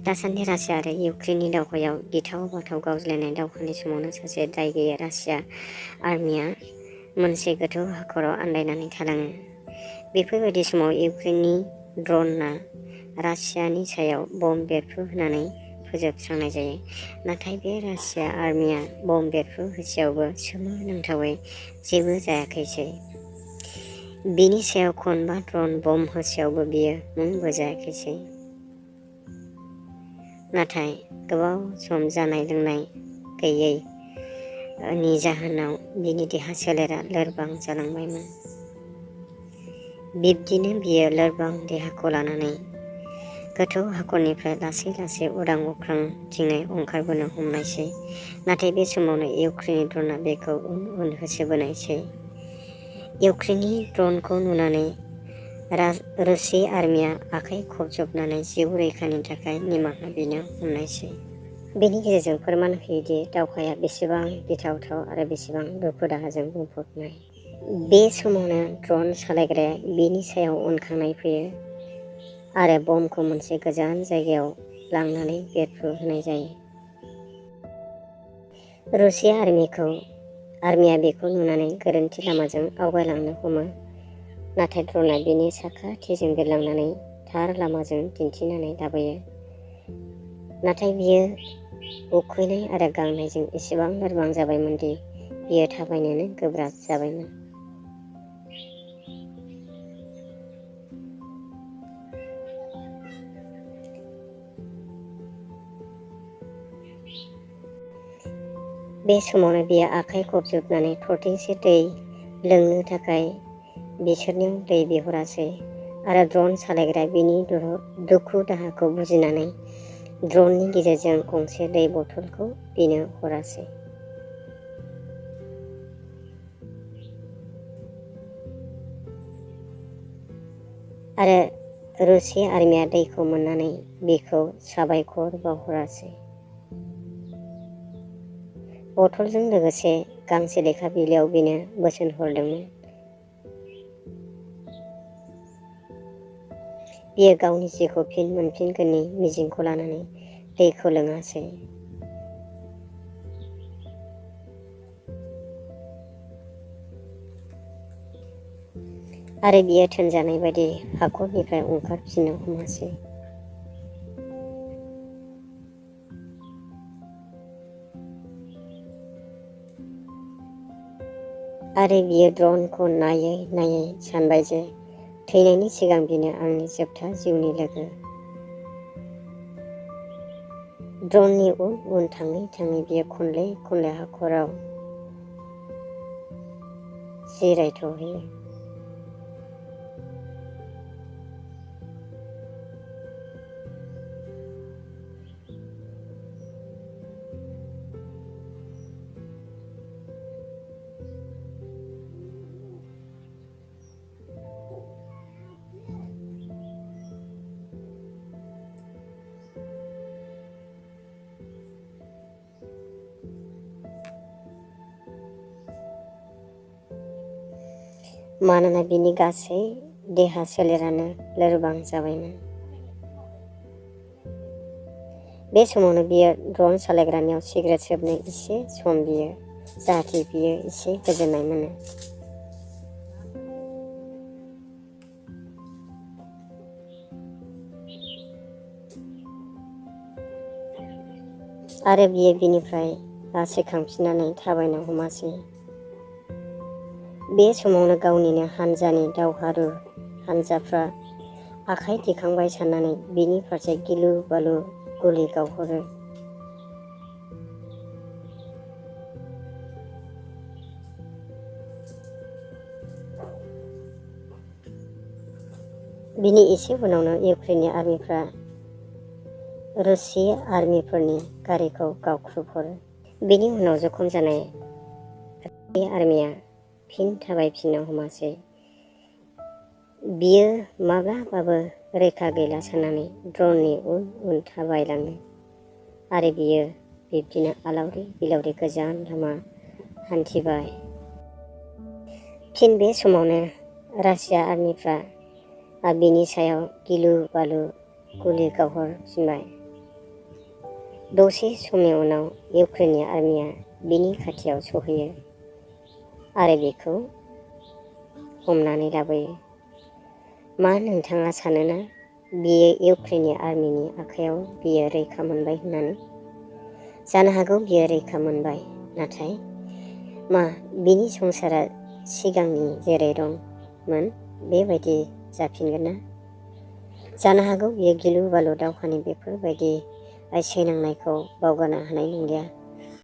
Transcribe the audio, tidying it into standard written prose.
दासान्दि रासिया आरो इउक्रेननि दावहायाव गिथाव बाथाव गावज्लायनाय दावहानि समावनो सासे दाय गैयै रासिया आर्मिया मोनसे गोथौ हाखराव आन्दायनानै थालाङो। बेफोरबायदि समाव इउक्रेननि ड्र'नआ रासियानि सायाव बम्ब बेरफ्रुहोनानै फोजोबस्रांनाय जायो। नाथाय बे रासिया आर्मिया बम्ब बेरफ्रुहोसेयावबो सोमोनांथावै जेबो जायाखैसै। बिनि सायाव खनबा ड्र'न बम्ब होसेयावबो बियो मुंबो जायाखैसै। नाथाय गोबाव सम जानाय लोंनाय गैयैनि जाहोनाव बिनि देहा सोलेरा लोरबां जालांबायमोन। बिब्दिनो बियो लोरबां देहाखौ लानानै गोथौ हाखरनिफ्राय लासै लासै उदां अख्रांथिङै ओंखारबोनो हमनायसै। नाथाय बे समावनो इउक्रेननि ड्र'नआ बेखौ उन उन होसोबोनायसै। इउक्रेननि ड्र'नखौ नुनानै रुसि आर्मिया आखाइ खबजबनानै जिउ रैखानि थाखाय निमाहा बिनो हमनायसै। बेनि गेजेरजों फोरमान होयोदि दावहाया बेसेबां गिथावथाव आरो बेसेबां दुखु दाहाजों बुंफबनाय। बे समावनो ड्र'न सालायग्राया बिनि सायाव उनखांनाय फैयो आरो बमखौ मोनसे गोजान जायगायाव लांनानै बेरफ्रुहोनाय जायो। रुसिया आर्मिया बेखौ नुनानै गोरोन्थि लामाजों आवगायलांनो हमो। नाथाय ड्र'नआ बिनि साखाथिजों बिरलांनानै थार लामाजों दिन्थिनानै लाबोयो। नाथाय बियो उखैनाय आरो गांनायजों एसेबां लोरबां जाबायमोन दि बियो थाबायनोनो गोब्राब जाबायमोन। बे समावनो बियो आखाइ खबजबनानै थरथिंसे दै लोंनो थाखाय बिसोरनियाव दै बिहरासै आरो ड्र'न सालायग्राया बिनि दुखु दाहाखौ बुजिनानै ड्र'ननि गेजेरजों गंसे दै बथलखौ बिनो हरासै। आरो रुसिया आर्मिया दैखौ मोननानै बिखौ साबायखर बावहरासै। बथलजों लोगोसे गांसे लेखा बिलाइयाव बिनो बोसोन हरदोंमोन। बियो गावनि जिउखौ फिन मोनफिनगोननि मिजिंखौ लानानै दैखौ लोङासै। आरो बियो थोनजानाय बायदि हाखरनिफ्राय ओंखारफिननो हमासै। आरो बियो ड्र'नखौ नायै नायै सानबाय जे थैनायनि सिगां बिनो आंनि जोबथा जिउनि लोगो। ड्र'ननि उन उन थाङै थाङै बियो खनले खनले हाखराव जिरायथ'हैयो। मानोना बिनि गासै देहा सोलेरानो लोरबां जाबायमोन। बे समावनो बियो ड्र'न सालायग्रानियाव सिगारेट सोबनो एसे सम बियो जाहाथे बियो एसे गोजोननाय मोनो। आरो बियो बिनिफ्राय लासैखांफिननानै थाबायनो हमासै। बे समावनो गावनिनो हानजानि दावहारु हानजाफ्रा आखाइ दिखांबाय साननानै बिनि फारसे गिलु बालु गुलि गावहरो। बिनि एसे उनावनो इउक्रेननि आर्मिफ्रा रुसिया आर्मिफोरनि गारिखौ गावख्रुबहरो। बिनि उनाव जखम जानाय आर्मिया फिन थाबायफिननो हमासै। बियो माब्लाबाबो रैखा गैला साननानै ड्र'ननि उन उन थाबायलाङो आरो बियो बिब्दिनो आलावरि बिलावरि गोजान लामा हान्थिबाय। फिन बे समावनो रासिया आर्मिफ्रा बिनि सायाव गिलु बालु गुलि गावहरफिनबाय। दसे समनि उनाव इउक्रेननि आर्मिया बिनि खाथियाव सहैयो आरो बेखौ हमनानै लाबोयो। मा नोंथाङा सानोना बियो इउक्रेननि आर्मिनि आखायाव बियो रैखा मोनबाय होननानै? जानो हागौ बियो रैखा मोनबाय, नाथाय मा बिनि संसारा सिगांनि जेरै दंमोन बेबायदि जाफिनगोन ना? जानो हागौ बियो गिलु बालु दावहानि बेफोरबायदि सैनांनायखौ बावगारनो हानाय नंलिया।